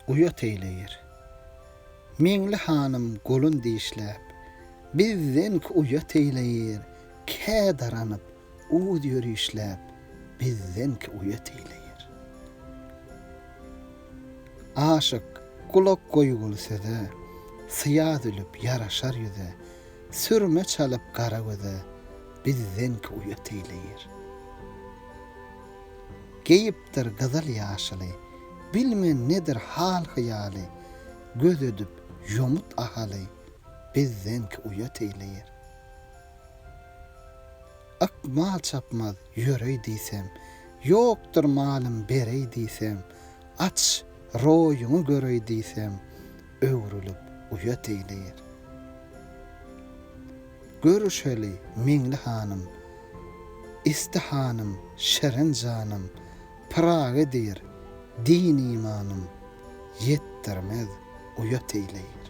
uýat eýleýir. Meňli hanym golun dişläp, Bizden ki uýat eýleýir, Kä daranyp, uz ýörişläp, Bizden ki uýat eýleýir. Aşyk, gulak goýgul söze, Syýa zülüp ýaraşar ýüze, Sürme çalyp gara göze, Bizden ki uýat eýleýir. Geýipdir gyzyl-ýaşyly, Bilmen nedir hal-hyýaly, Göz edip ýomut ahaly, Bizden ki uýat eýleýir. Ykmal çapmaz ýöreý diýsem, Ýokdur malym bereý diýsem, Aç roýuňy göreý diýsem, Öwrülip uýat eýleýir. Görüşeli, Meňli hanym, Isti hanym, şirin janym, Pyragy diýr, din-imanym, Ýetdirmez, uýat eýleýir.